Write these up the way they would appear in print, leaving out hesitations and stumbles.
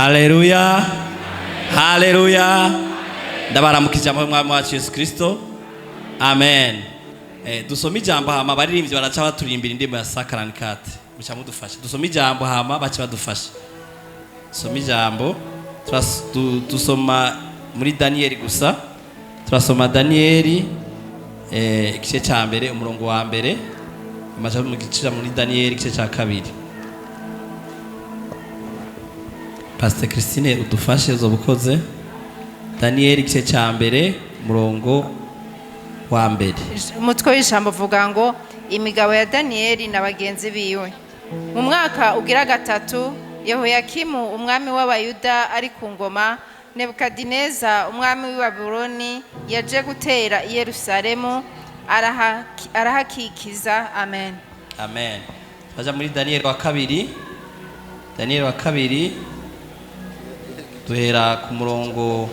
Haleluya, haleluya. Ndabaramukije amahoro mwami wacu Yesu Kristo, amen. Dusome ijambo hama abaririmbyi baraca baturimbira indirimbo ya 144, muca mudufasha. Dusome ijambo hama baca badufasha. Dusome ijambo, dusoma muri Daniyeli gusa. Turasoma Daniyeli igice cya mbere umurongo wa mbere, amaja mu gice muri Daniyeli igice cya kabiri. Pastor Christine udufashe uzobukoze. Daniyeli igice cya mbere umurongo wa mbere. Umutwe w'ijambo uvuga ngo imigabo ya Daniyeli na bagenzi biwe. Mu mwaka ugira gatatu Yehoyakimu umwami w'Abayuda ari ku ngoma, Nebukadineza umwami w'i Babuloni yaje gutera i Yerusalemu arahakikiza. Amen. Amen. Twaja muri Daniyeli wa kabiri. Daniyeli wa kabiri duhera ku murongo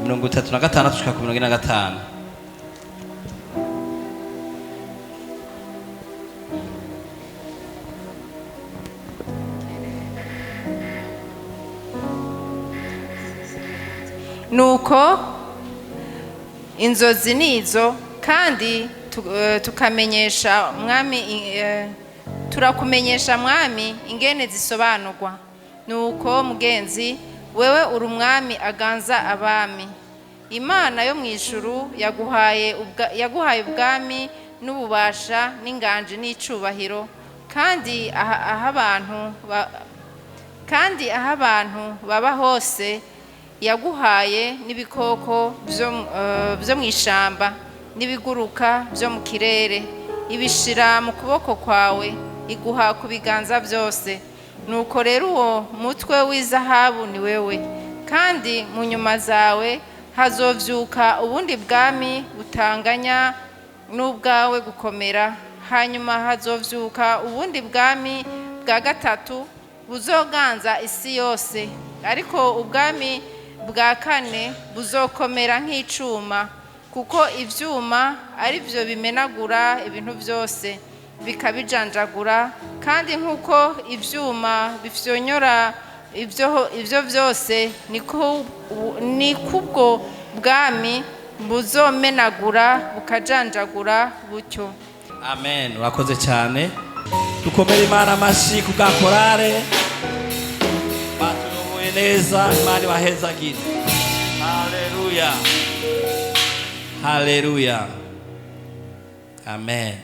36 gushika ku 45. Nuko inzozi nizo, kandi tukamenyesha mwami, turakumenyesha mwami ingene zisobanurwa. Nuko mugenzi wewe uri umwami aganza abami, Imana yo mu ijuru yaguhaye ubwami n'ububasha n'inganji n'icubahiro, kandi aho abantu baba hose yaguhaye n'ibikoko byo mu ishamba n'ibiguruka byo mu kirere, ibishira mu kuboko kwawe, iguha ku biganza byose. Nuko rero uwo mutwe w'izahabu ni wewe, kandi mu nyuma zawe hazovyuka ubundi bwami butanganya n'ubwawe gukomera. Hanyuma hazovyuka ubundi bwami bwa gatatu buzoganza isi yose, ariko ubwami bwa kane buzokomera nk'icuma, kuko ivyuma ari byo bimenagura ibintu byose bikabijanjagura, kandi nk'uko ivyuma bifyonyora ivyo byose, niko ubwo bwami buzomenagura bukajanjagura butyo. Amen. Urakoze cyane. Dukomere Imana amashyi ku bwa korale batuyoboye neza. Imana ibahezagire. Haleluya, haleluya, amen.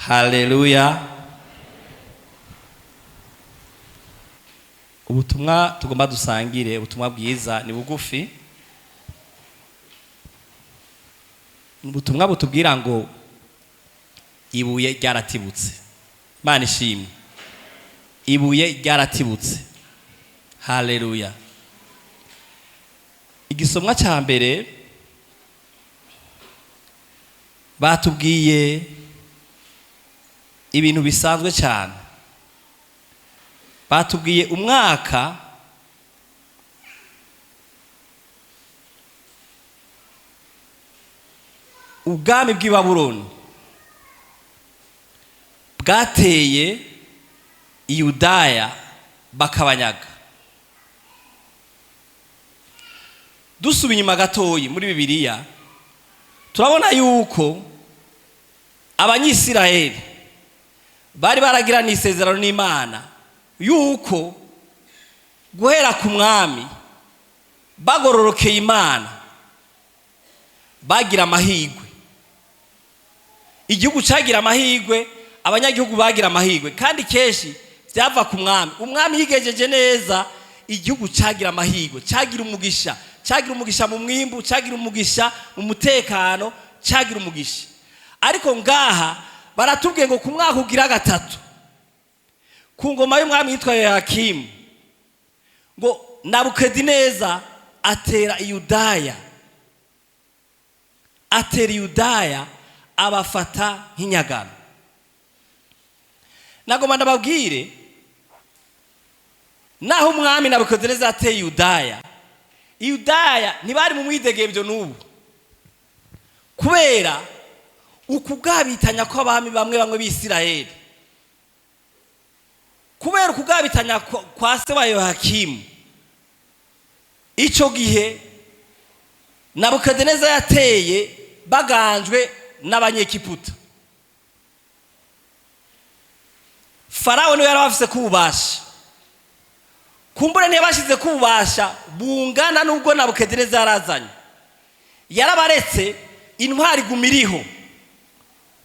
Haleluya. Ubutumwa tugomba dusangire, ubutumwa bwiza ni bugufi. Ubutumwa butubwira ngo ibuye ryaratibutse. Imana ishimwe. Ibuye ryaratibutse. Haleluya. Igisomwa cya mbere batubwiye ibintu bisanzwe cyane. Batubwiye umwaka ubwami bw'i Babuloni bwateye Yudaya bakabanyaga. Dusubiye inyuma gatoyi muri Bibiliya turabona yuko Abanyisiraheli bari baragirana isezerano n'Imana yuko guhera ku mwami bagororokeye Imana bagira amahirwe, igihugu cyagira amahirwe, abanyagihugu bagira amahirwe, kandi kenshi byava ku mwami. Umwami yigejeje neza, igihugu cyagira amahirwe, cyagira umugisha, cyagira umugisha mu mwimbu, cyagira umugisha mu mutekano, cyagira umugisha. Ariko ngaha baratubwiye ngo ku mwaka ugira gatatu ku ngoma y'umwami yitwa Yehoyakimu, ngo Nabukadineza atera Yudaya, atera Yudaya abafata nk'inyagano. Nagomba ndababwire, naho umwami Nabukadineza ateye Yudaya, Yudaya ntibari mu mwidegemvyo n'ubu, kubera ukugabitanya kw'abami bamwe bamwe b'Isiraheli, kubera ukugabitanya kwa se wa Yohakimu. Ico gihe Nabukadineza yateye baganjwe n'Abanyegiputa. Farawo niwe yari abafise kububasha, kumbure ntiyabashize kububasha bungana n'ubwo Nabukadineza yarazanye. Yarabaretse intwari iguma iriho,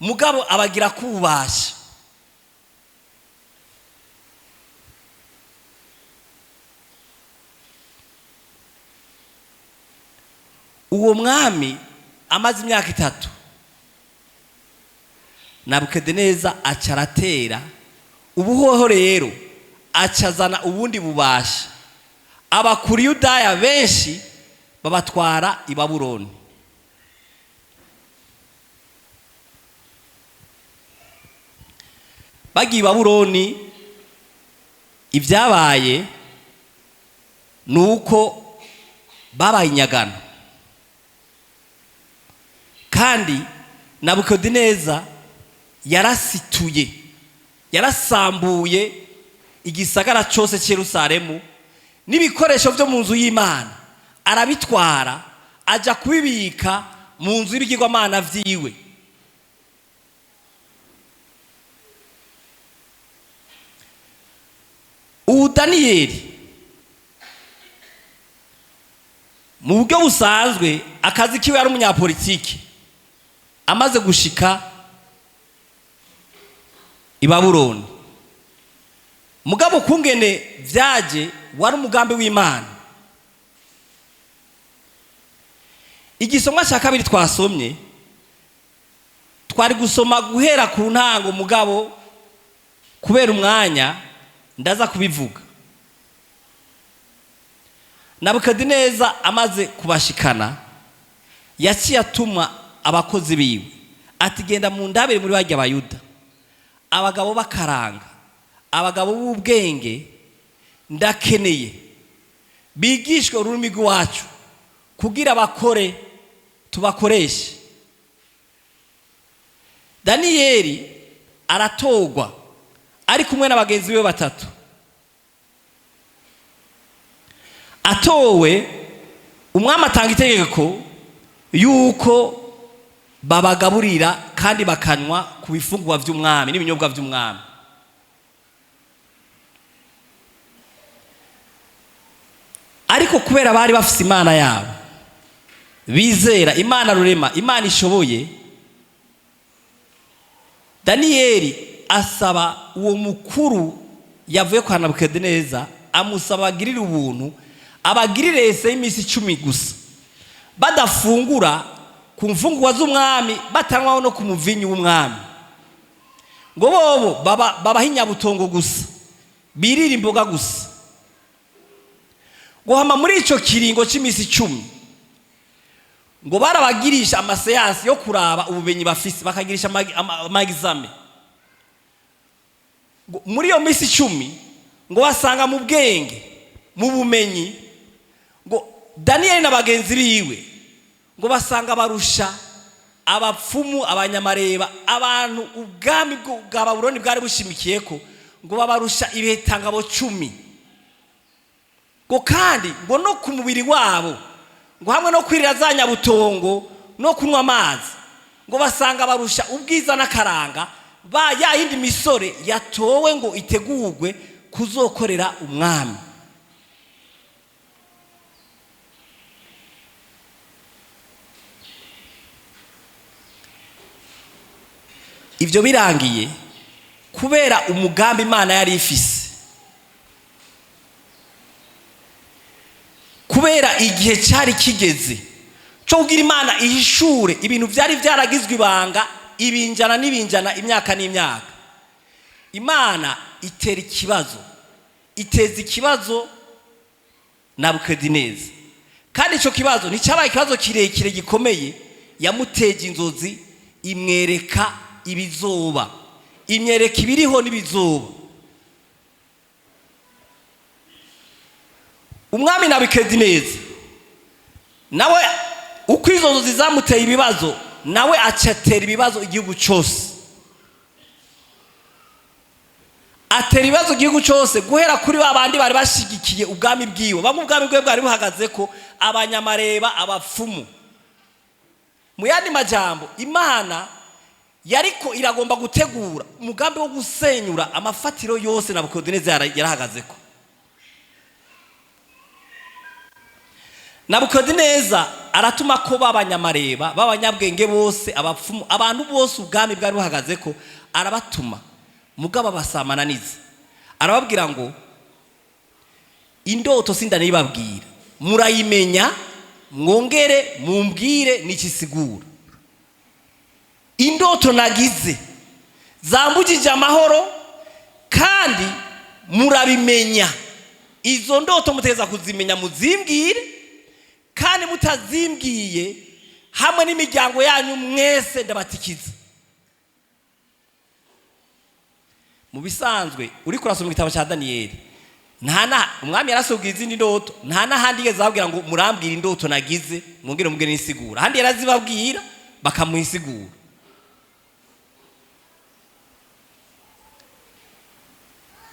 mugabo abagira kububasha. Uwo mwami amaze imyaka 3, Nabukadineza aca aratera. Ubuhoho rero acazana ubundi bubasha, abakuru Yudaya benshi babatwara i Babuloni. Bagiye i Babuloni, ibyabaye ni uko babaye inyagano, kandi Nabukadineza yarasituye, yarasambuye igisagara cyose cy'i Yerusalemu n'ibikoresho byo mu nzu y'Imana arabitwara, aja kubibika mu nzu y'ibigirwamana vyiwe. Ubu Daniyeli mu buryo busanzwe akazi kiwe yari umunyapolitiki, amaze gushika i Babuloni, mugabo kungene vyaje wari umugambi w'Imana. Igisomwa cya kabiri twasomye, twari gusoma guhera ku ntango, mugabo kubera umwanya ndaza kubivuga. Nabukadineza amaze kubashikana, yaciye atuma abakozi biwe ati: genda mu ndabire muri barya Bayuda abagabo b'akaranga, abagabo b'ubwenge, ndakeneye bigishwe ururimi rw'iwacu kugira bakore tubakoreshe. Daniyeli aratogwa ari kumwe na bagenzi be 3. Atowe, umwami atanga itegeko yuko babagaburira kandi bakanywa ku bifungurwa by'umwami n'ibinyobwa by'umwami. Ariko kubera bari bafise Imana yabo bizera, Imana rurema, Imana ishoboye, Daniyeli asaba uwo mukuru yavuye kwa Nabukadineza, amusaba abagirire ubuntu, abagirire ese y'iminsi 10 gusa, badafungura ku mfungurwa z'umwami, batanywaho no ku muvinyu w'umwami, ngo bobo babaha inyabutongo gusa, birira imboga gusa. Guhama muri ico kiringo cy'iminsi 10, ngo barabagirisha amaseansi yo kuraba ubumenyi bafise, bakagirisha ama-examen. Ngo muri iyo minsi 10 ngo basanga mu bwenge, mu bumenyi, ngo Daniyeli na bagenzi biwe ngo basanga barusha abapfumu, abanyamareba, abantu ubwami bwa Babuloni bwari bushimikiyeko, ngo babarusha ibihitangabo 10. Ngo kandi ngo no ku mubiri wabo, ngo hamwe no kwirira za nyabutongo no kunywa amazi, ngo basanga barusha ubwiza n'akaranga ba ya yindi misore yatowe ngo itegurwe kuzokorera umwami. Ivyo birangiye, kubera umugambi Imana yari ifise, kubera igihe cyari kigeze cyo kugira Imana ihishure ibintu byari byaragizwe ibanga ibinjana n'ibinjana, imyaka n'imyaka, Imana itera ikibazo, iteza ikibazo Nabukadineza. Kandi ico kibazo nticyabaye ikibazo kirekire gikomeye, yamuteje inzozi, imwereka ibizoba, imwereka ibiriho n'ibizoba. Umwami Nabukadineza Nawe uko izo nzozi zamuteye ibibazo, nawe acatera ibibazo igihugu cyose, atera ibibazo igihugu cyose, guhera kuri ba bandi bari bashigikiye ubwami bwiwe. Bamwe ubwami bwiwe bwari buhagaze ko abanyamareba, abapfumu. Mu yandi majambo, Imana yariko iragomba gutegura umugambi wo gusenyura amafatiro yose Nabukadineza yarahagaze ko. Nabukadineza aratuma ko b'abanyamareba, b'abanyabwenge bose, abapfumu, abantu bose ubwami bwari buhagaze ko, arabatuma. Mugabo abasamananiza, arababwira ngo indoto sindanibabwira, murayimenya, mwongere mumbwire n'ikisigura. Indoto nagize zambugije amahoro, kandi murabimenya. Izo ndoto muteza kuzimenya, muzimbwire, kandi mutazimbwiye hamwe n'imiryango yanyu mwese ndabatikiza. Mu bisanzwe uri kurasoma igitabo cya Daniyeli, nta na umwami yarasubwiye izindi ndoto, nta n'ahandi yigeze ababwira ngo murambwire indoto nagize mwongere mubwire n'isigura. Ahandi yarazibabwira bakamuha insiguro.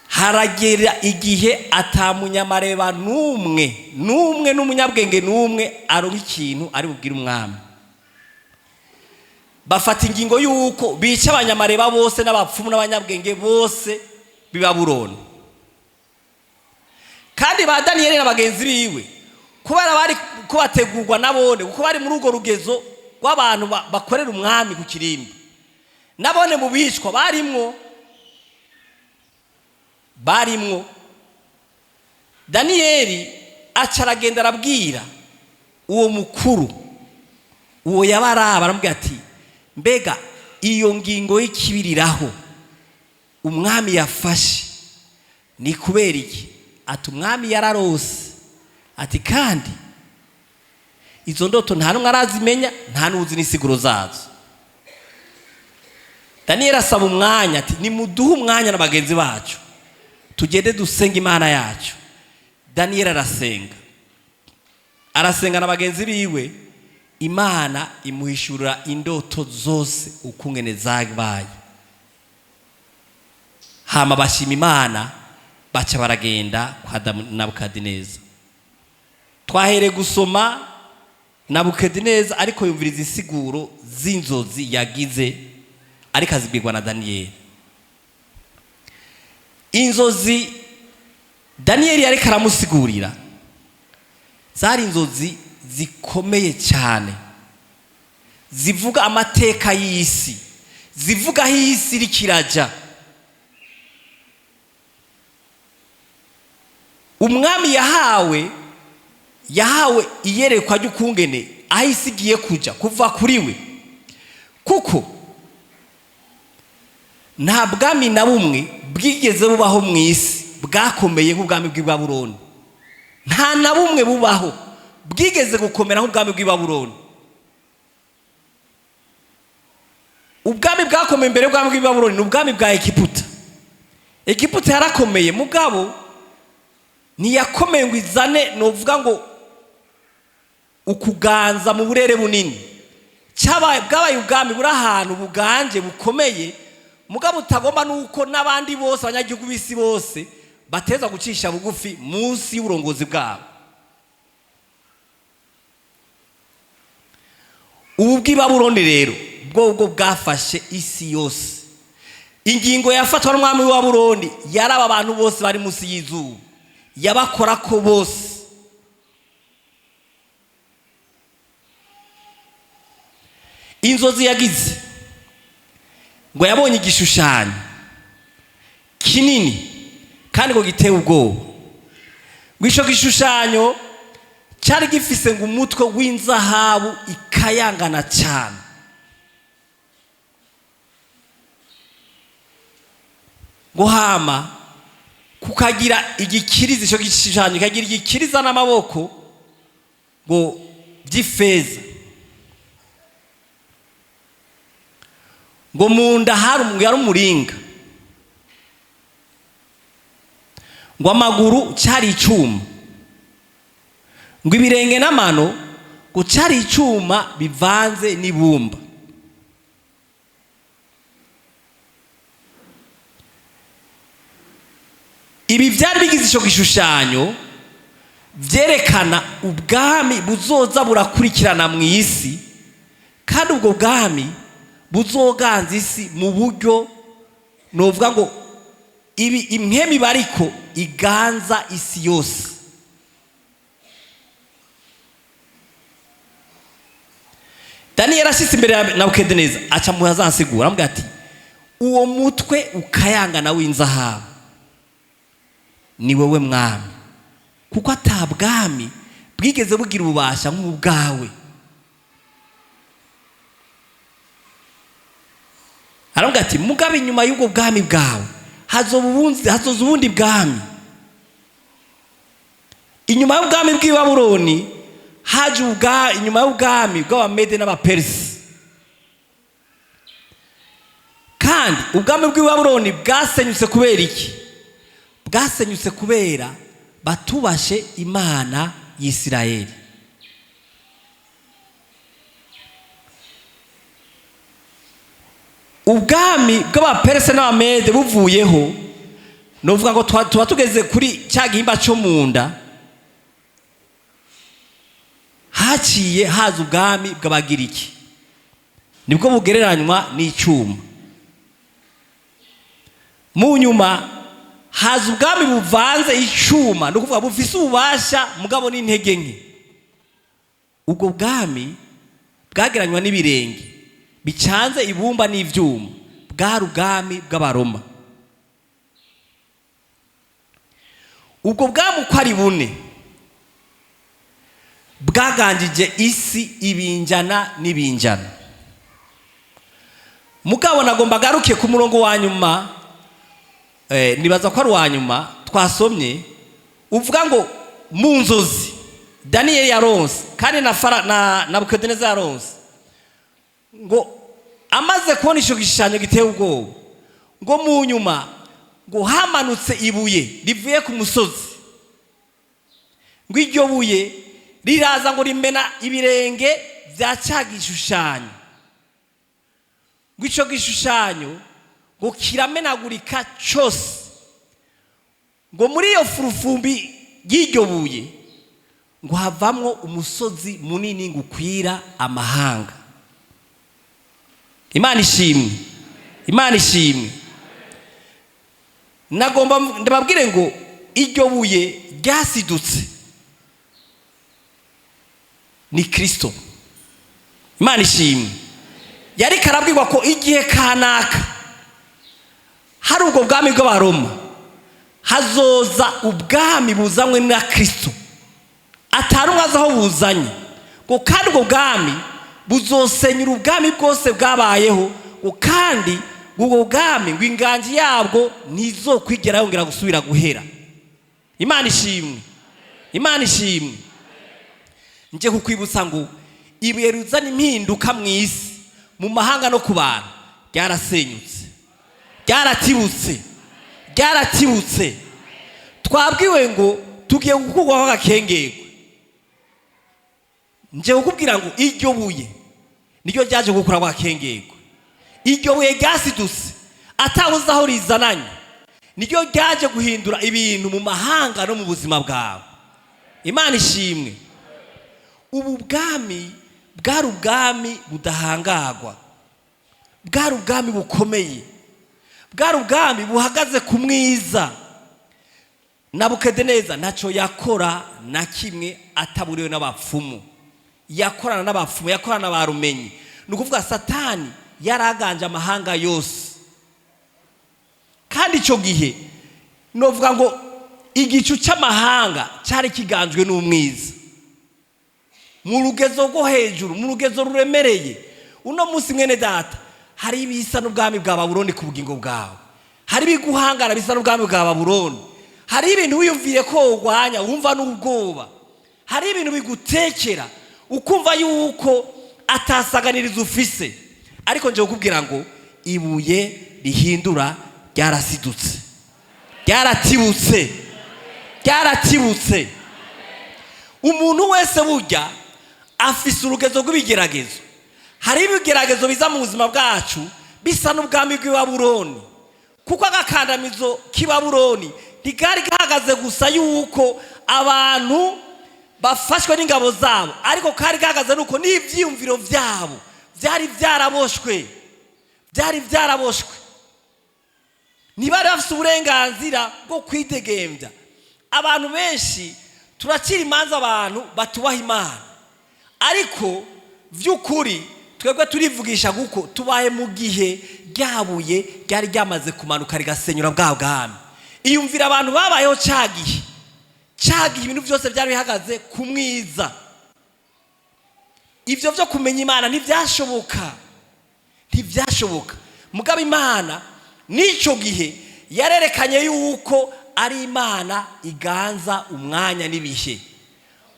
Haragera igihe atamunyamareba n'umwe n'umwe n'umunyabwenge n'umwe aronka ikintu ari bubwire umwami. Bafata ingingo y'uko bica abanyamareba bose n'abapfumu n'abanyabwenge bose b'i Babuloni. Kandi ba Daniyeli na bagenzi biwe, kubera bari ko bategurwa nabone, kuko bari muri urwo rugezo rw'abantu bakorera umwami ku kirimbi, nabone mu bicwa barimwo. Daniyeli aca aragenda arabwira uwo mukuru, uwo yabaraba, aramubwira ati mbega iyo ngingo y'ikibiriraho umwami yafashe ni kubera iki? Ati umwami yararose, ati kandi izo ndoto nta n'umwe arazimenya, nta n'uzi n'isiguro zazo. Daniyeli asaba umwanya, ati nimuduhe umwanya na bagenzi bacu tugende dusenga Imana yacu. Daniyeli arasenga, arasenga na bagenzi biwe, Imana imuhishurira indoto zose ukungene zabaye. Hama bashima Imana, baca baragenda kwa Nabukadineza. Twahere gusoma Nabukadineza ariko yumviriza insiguro z'inzozi yagize, ariko azibwirwa na Daniyeli. Inzozi Daniyeli yariko aramusigurira zari inzozi zikomeye cyane, zivuga amateka y'isi, zivuga aho isi iriko iraja. Umwami yahawe iyerekwa ry'ukungene aho isi igiye kuja kuva kuri we, kuko nta bwami na bumwe bwigeze bubaho mu isi bwakomeye nk'ubwami bw'i Babuloni. Nta na bumwe bubaho bwigeze gukomera nk'ubwami bw'i Babuloni. Ubwami bwakomeye imbere y'ubwami bw'i Babuloni ni ubwami bwa Egiputa. Egiputa yarakomeye, mugabo ntiyakomeye ngo izane, novuga ngo ukuganza mu burere bunini. Bwabaye ubwami buri ahantu buganje bukomeye, mugabo utagomba nuko n'abandi bose abanyagihugu b'isi bose bateza gucisha bugufi munsi y'uburongozi bwabo. Ubu bw'i Babuloni rero bwobwo bwafashe isi yose. Ingingo yafatwa n'umwami w'i Babuloni yaraba abantu bose bari munsi y'izuba, yabakorako bose. Inzozi yagize ngo yabonye igishushanyo kinini kandi ngo giteye ubwoba. Ngo ico gishushanyo cyari gifise ngo umutwe w'inzahabu ikayangana cyane. Ngo hama kukagira igikiriza, ico gishushanyo kikagira igikiriza n'amaboko ngo by'ifeza. Ngo mu nda hari yari umuringa, ngo amaguru cyari icyuma, ngo ibirenge n'amano Ngo cari icuma bivanze n'ibumba. Ibi byari bigize icyo gishushanyo byerekana ubwami buzoza burakurikirana mu isi, kandi ubwo bwami buzoganza isi mu buryo novuga ngo ibi impwemu bariko iganza isi yose. Daniyeli ashitse imbere ya Nebukadineza aca mu azansigura, aramubwira ati uwo mutwe ukayangana w'inzahabu ni wowe mwami, kuko ata bwami bwigeze bugira ububasha nk'ubwawe. Aravuga ati mugabe inyuma y'ubwo bwami bwawe hazoza ubundi bwami. Inyuma y'ubwami bw'i Babuloni haje inyuma y'ubwami bw'Abamede n'Abaperisi. Kandi ubwami bw'i Babuloni bwasenyutse kubera iki? Bwasenyutse kubera batubashe Imana y'Isirayeli. Ubwami bw'Abaperese n'Abamede buvuyeho, novuga ngo tuba tugeze kuri cya gihimba cyo mu nda, haciye haza ubwami bw'Abagiriki, nibwo bugereranywa n'icyuma. Mu nyuma haza ubwami buvanze icyuma, ni ukuvuga bufise ububasha mugabo n'intege nke. Ubwo bwami bwagereranywa n'ibirenge bicanze ibumba n'ivyuma, bwari ubwami bw'Abaroma. Ubwo bwami uko ari bune bwaganjije isi ibinjana n'ibinjana. Mugabo nagomba agaruke ku murongo wa nyuma, nibaza ko ari uwa nyuma twasomye, uvuga ngo mu nzozi Daniyeli yaronse kandi na Fara, na Nebukadineza yaronse, ngo amaze kubona ico gishushanyo giteye ubwoba, ngo mu nyuma ngo hamanutse ibuye rivuye ku musozi, ngo iryo buye riraza ngo rimena ibirenge bya cya gishushanyo, ngo ico gishushanyo ngo kiramenagurika cyose, ngo muri iyo furufumbi y'iryo buye ngo havamwo umusozi munini ngo ukwira amahanga. Imana ishimwe, Imana ishimwe. Nagomba ndababwire ngo iryo buye ryasidutse ni Kristo. Imana ishimwe. Yari karabwirwa ko igihe kanaka hari ubwo bwami bw'Abaroma hazoza ubwami buzanywe na Kristo, atari umwe azi aho buzanye, ngo kandi ubwo bwami buzosenyura ubwami bwose bwabayeho, ngo kandi ubwo bwami ngo inganji yabwo ntizokwigera yongera gusubira guhera. Imana ishimwe, Imana ishimwe. Nje kukwibutsa ngo ibuye rizana impinduka mu isi, mu mahanga no ku bantu, ryarasenyutse, ryaratibutse, ryaratibutse. Twabwiwe ngo tugiye gukurwaho agakengerwe. Nje kukubwira ngo iryo buye niryo ryaje gukuraho agakengerwe. Iryo buye ryasidutse atabuze aho rizananye, niryo ryaje guhindura ibintu mu mahanga no mu buzima bwawe. Imana ishimwe. Ubu bwami bwari ubwami budahangagwa, bwari ubwami bukomeye, bwari ubwami buhagaze ku mwiza. Nebukadineza ntacyo yakora na kimwe ataburiwe n'abapfumu, yakorana n'abapfumu, yakorana na ba rumenyi. Ni ukuvuga Satani yaraganje amahanga yose. Kandi icyo gihe novuga ngo igicu cy'amahanga cyari kiganjwe n'umwiza mu rugezo rwo hejuru, mu rugezo ruremereye. Uno munsi mwene data, hari ibisa n'ubwami bwa Babuloni ku bugingo bwawe, hari ibiguhangara bisa n'ubwami bwa Babuloni, hari ibintu wiyumviye ko urwanya wumva n'ubwoba, hari ibintu bigutekera ukumva yuko atasaganiriza ufise. Ariko nje kukubwira ngo ibuye rihindura ryarasidutse, ryaratibutse, ryaratibutse. Umuntu wese burya Afise urugezo rw'ibigeragezo. Hari ibigeragezo biza mu buzima bwacu bisa n'ubwami bw'i Babuloni, kuko agakandamizo k'i Babuloni ntikari gahagaze gusa yuko abantu bafashwe n'ingabo zabo, ariko kari gahagaze nuko n'ibyiyumviro byabo byari byaraboshwe, byari byaraboshwe. Ntibari bafite uburenganzira bwo kwidegembya. Abantu benshi turacira imanza abantu batubaha Imana, ariko by'ukuri twebwe turivugisha kuko tubaye mu gihe ryabuye ryari ryamaze kumanuka rigasenyura bwa bwami. Iyumvira abantu babayeho cya gihe, cya gihe ibintu byose byari bihagaze ku mwiza. Ibyo byo kumenya Imana ntibyashoboka, ntibyashoboka. Mugabo Imana n'icyo gihe yarerekanye yuko ari Imana iganza umwanya n'ibihe,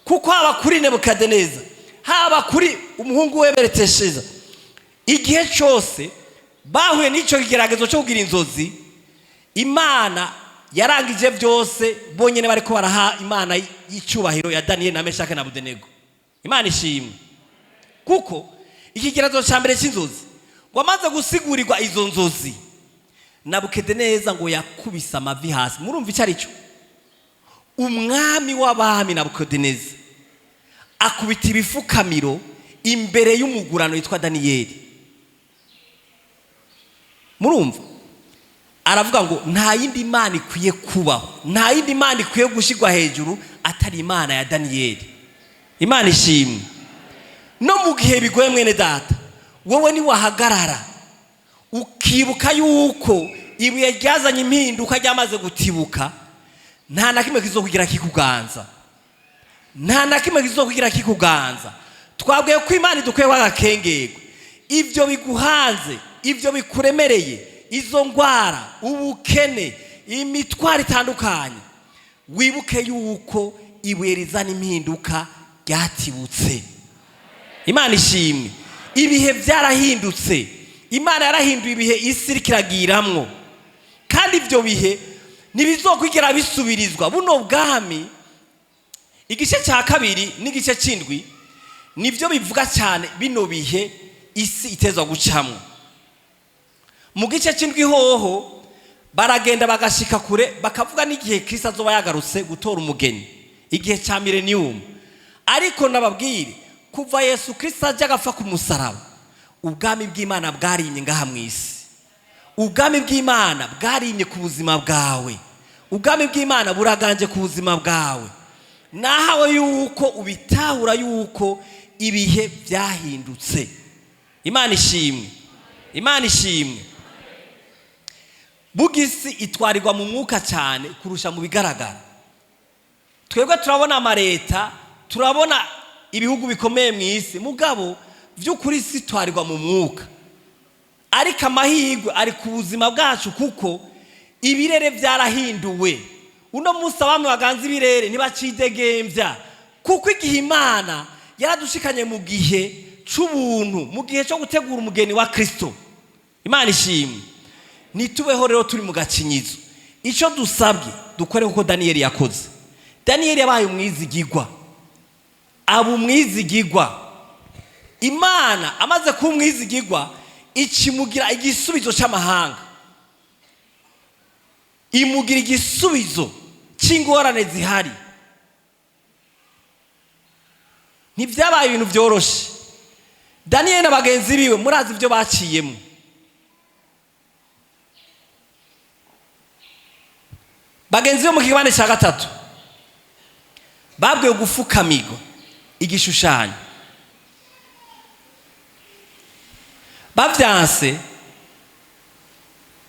kuko haba kuri Nebukadeneza, haba kuri umuhungu we Beretesheza, igihe cyose bahuye n'icyo kigeragezo cyo kugira inzozi, Imana yarangije byose. Bonyine bari ko baraha Imana y'icyubahiro ya Daniyeli na Meshake na Abudenego. Imana ishimwe, kuko ikigeragezo cya mbere cy'inzozi, ngo amaze gusigurirwa izo nzozi, Nabukedeneza ngo yakubise amavi hasi. Murumva icyo ari cyo? Umwami w'abami Nabukedeneza akubita ibifukamiro imbere y'umugurano witwa Daniyeli. Murumva, aravuga ngo nta yindi mana ikwiye kubaho, nta yindi mana ikwiye gushyirwa hejuru atari Imana ya Daniyeli. Imana ishimwe. No mu gihe bigoye, mwene data, wowe niwahagarara ukibuka yuko ibuye ryazanye impinduka ryamaze gutibuka, nta na kimwe kizokugira kikuganza, nta na kimwe kizokugira kikuganza. Twabwiye ko Imana idukwiye agakengerwe. Ibyo biguhanze, ibyo bikuremereye, izo ndwara, ubukene, imitwaro itandukanye, wibuke yuko ibuye rizana impinduka ryatibutse. Imana ishimwe. Ibihe byarahindutse. Imana yarahinduye ibihe isi iriko iragiramwo, kandi ibyo bihe ntibizokwigera bisubirizwa. Buno bwami, igice cya kabiri n'igice cy'indwi nibyo bivuga cyane bino bihe isi itezwa gucamwo. Mu gice cy'indwi hoho baragenda bagashika kure, bakavuga n'igihe Kristo azoba yagarutse gutora umugeni, igihe cya millennium. Ariko nababwire, kuva Yesu Kristo ajya agapfa ku musaraba, ubwami bw'Imana bwarimye ngaha mu isi. Ubwami bw'Imana bwarimye ku buzima bwawe. Ubwami bw'Imana buraganje ku buzima bwawe. Nahawe yuko ubitahura yuko ibihe byahindutse. Imana ishimwe, Imana ishimwe. Bugisi itwarirwa mu mwuka cyane kurusha mu bigaragara. Twebwe turabona amareta, turabona ibihugu bikomeye mu isi, mugabo by'ukuri isi itwarirwa mu mwuka. Ariko amahirwe ari ku buzima bwacu, kuko ibirere byarahinduwe. Uno munsi abami baganza ibirere ntibacidegembya, kuko igihe Imana yaradushikanye mu gihe c'ubuntu, mu gihe cyo gutegura umugeni wa Kristo. Imana ishimwe. Ntitubeho rero turi mu gakinyizo. Icyo dusabwe, dukore kuko Daniyeli yakoze. Daniyeli yabaye umwizigigwa, aba umwizigigwa. Imana amaze kuba umwizigigwa ikimugira igisubizo cy'amahanga, imugira igisubizo cy'ingorane zihari. Ntibyabaye ibintu byoroshye. Daniyeli na bagenzi biwe, murazi ibyo baciyemo. Bagenzi be mu kigabane cya gatatu babwiwe gufukamirwa igishushanyo, babyanse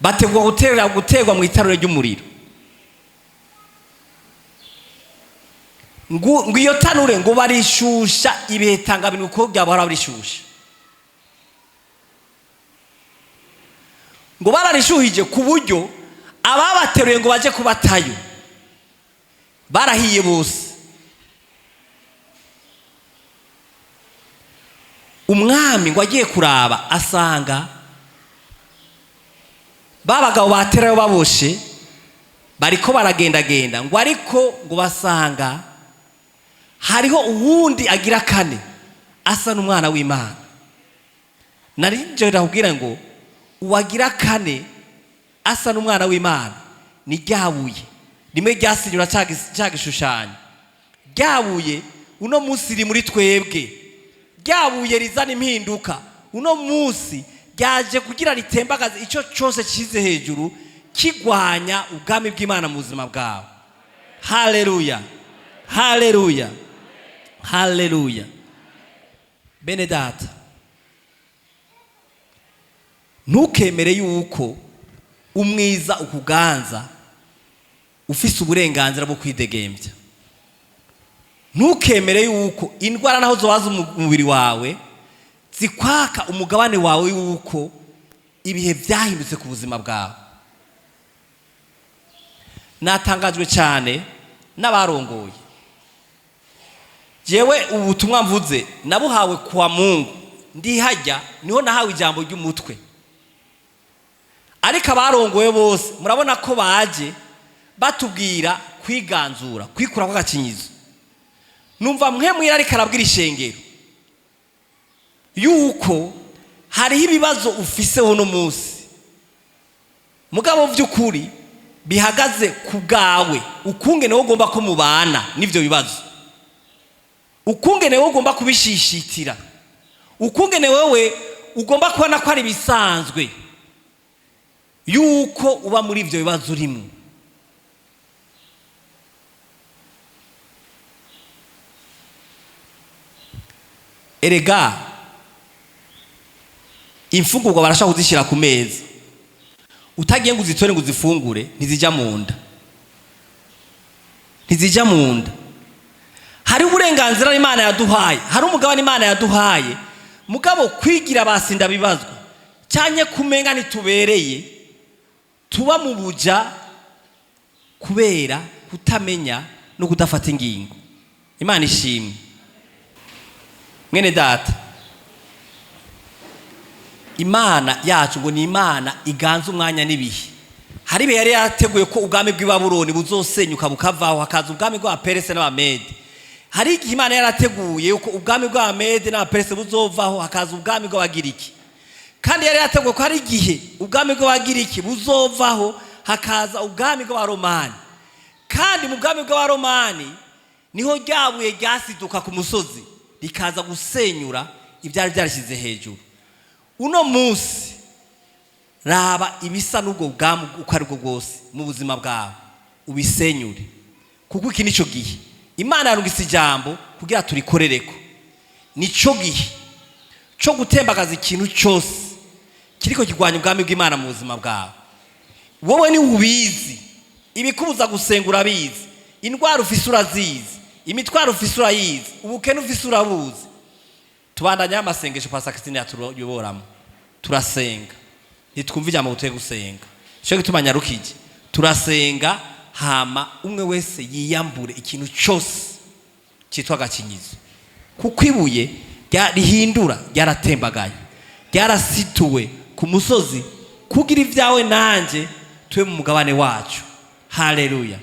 bategwa guterwa mu itarure ry'umuriro. Ngo iyo tanure ngo barishusha ibihe tangabintu kuko byabahora barishusha, ngo bararishuhije ku buryo ababateruye ngo baje kubatayo barahiye bose. Umwami ngo agiye kuraba asanga ba bagabo baterayo baboshe bariko baragendagenda, ngo ariko ngo basanga hariho uwundi agira kane. asa n'umwana w'Imana. Nari nje ndakubwira ngo uwagira kane asa n'umwana w'Imana ni ryabuye rimwe ryasinyura cya gishushanyo. Ryabuye uno munsi riri muri twebwe, ryabuye rizana impinduka uno munsi ryaje kugira ritembagaze icyo cyose kize hejuru kigwanya ubwami bw'Imana mu buzima bwawe. Haleluya, haleluya, haleluya. Bene data, ntukemere yuko umwiza ukuganza ufise uburenganzira bwo kwidegembya. Ntukemere yuko indwara naho zobaza umubiri wawe zikwaka umugabane wawe yuko ibihe byahindutse ku buzima bwawe. Natangajwe cyane n'abarongoye. Jewe ubutumwa mvuze nabuhawe kwa Mungu, ndihajya niho nahawe ijambo ry'umutwe. Ariko abarongoye bose murabona ko baje batubwira kwiganzura, kwikura kw'agakinyizo. Numva mwe mwira ariko arabwira ishengero yuko hariho ibibazo ufise uno munsi, mugabo by'ukuri bihagaze ku bwawe, ukungene wowe ugomba ko mubana n'ivyo bibazo, ukungene wowe ugomba kubishishitira, ukungene wewe ugomba kubona ko ari ibisanzwe yuko uba muri ivyo bibazo urimo. Erega imfungurwa barashaka kuzishyira ku meza, utagiye ngo uzitore ngo uzifungure ntizijya mu nda, ntizijya mu nda. Hari uburenganzira Imana yaduhaye, hari umugabane Imana yaduhaye, mugabo kwigira basinda bibazwa cyane kumenga ntitubereye, tuba mu buja kubera kutamenya no kudafata ingingo. Imana ishimwe. Mwene data, Imana yacu ngo ni Imana iganza umwanya n'ibihe. Hari ibihe yari yarateguye ko ubwami bw'i Babuloni buzosenyuka bukavaho, hakaza ubwami bw'Abaperese n'Abamede. Hari igihe Imana yarateguye yuko ubwami bw'Abamede n'Abaperese buzovaho, hakaza ubwami bw'Abagiriki. Kandi yari yarateguye ko hari igihe ubwami bw'Abagiriki buzovaho, hakaza ubwami bw'Abaromani. Kandi mu bwami bw'Abaromani niho ryabuye ryasiduka ku musozi rikaza gusenyura ibyari byarashyize hejuru. Uno munsi raba ibisa n'ubwo bwami uko ari bwo bwose mu buzima bwawe, ubisenyure, kuko iki nico gihe Imana yarungitse ijambo kugira turikorereko. Nico gihe cyo gutembagaza ikintu cyose kiriko kirwanya ubwami bw'Imana mu buzima bwawe. Wowe ni ubizi, ibikubuza gusenga urabizi, indwara ufise urazizi, imitwaro ufise urayizi, ubukene ufise urabuzi. Tubandanya amasengesho Pastor Christine yatuyoboramo, turasenga ntitwumva ijambo tuye gusenga, cyo gituma nyarukije turasenga. Hama umwe wese yiyambure ikintu cyose cyitwa agakinyizo, kuko ibuye rihindura ryaratembagaye, ryarasituwe ku musozi kugira ibyawe nanjye tube mu mugabane wacu. Haleluya.